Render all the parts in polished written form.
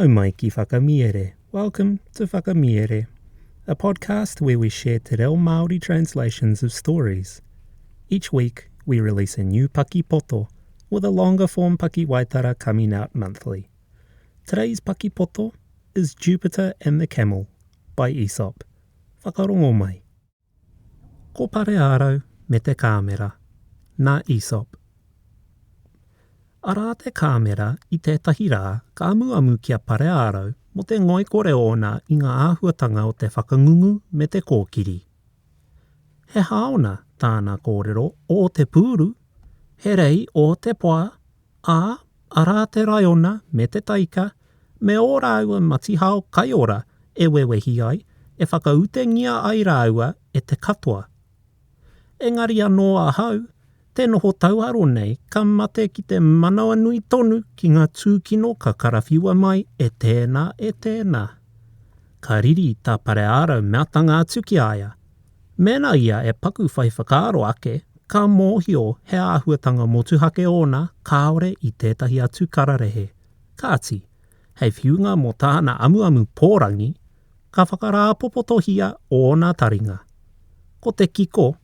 Nau mai ki Whakamiere. Welcome to Whakamiere, a podcast where we share te reo Māori translations of stories. Each week, we release a new paki poto, with a longer form paki waitara coming out monthly. Today's paki poto is Jupiter and the Camel by Aesop. Whakarongo mai. Ko Pareārau me te kāmera, nā Aesop. Arā te kāmera i tētahi rā ka amuamu ki a Pareārau mō te ngoikore ōna i ngā āhuatanga o te whakangungu me te kōkiri. He haona tāna kōrero ō te pūru, he rei ō te poa, ā, arā te raiona me te taika, me ō rāua matihao kaiora e wewehi ai, e whakautengia ai rāua e te katoa. Engari anō ahau, te noho tauaro nei ka mate ki te manawanui tonu ki ngā tūkino ka karawhiua mai e tēnā, e tēnā. Ka riri tā Pareārau meatanga atu ki a ia, Mēnā ia e paku whai whakaaro ake, ka mōhio he āhuatanga motuhake ōna kāore i tētahi atu kararehe. Kāti, hei whiunga mō tāna amuamu pōrangi, ka whakarāpopotohia ōna taringa. Ko te kiko,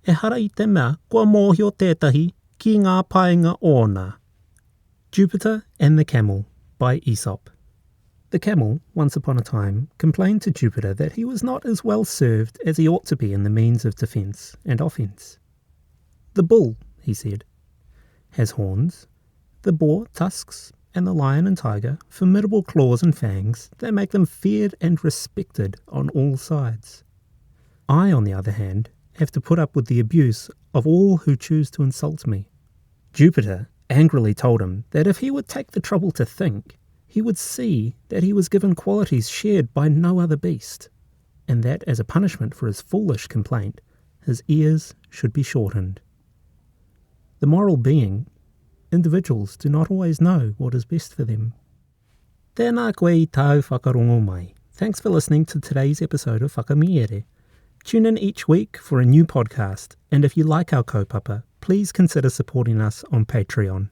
ehara i te mea kua mōhio tētahi ki ngā painga ōna. Jupiter and the Camel by Aesop. The camel, once upon a time, complained to Jupiter that he was not as well served as he ought to be in the means of defence and offence. The bull, he said, has horns, the boar tusks, and the lion and tiger formidable claws and fangs that make them feared and respected on all sides. I, on the other hand, have to put up with the abuse of all who choose to insult me. Jupiter angrily told him that if he would take the trouble to think, he would see that he was given qualities shared by no other beast, and that as a punishment for his foolish complaint, his ears should be shortened. The moral being, individuals do not always know what is best for them. Tēnā koe i tāu whakarongo mai. Thanks for listening to today's episode of Whakamiere. Tune in each week for a new podcast, and if you like our kaupapa, please consider supporting us on Patreon.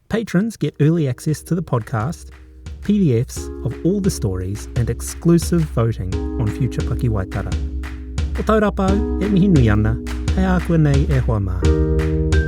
Patrons get early access to the podcast, PDFs of all the stories, and exclusive voting on future pakiwaitara. Ko Taurapa au e mihi nui ana, hei a koe nei e hoa mā.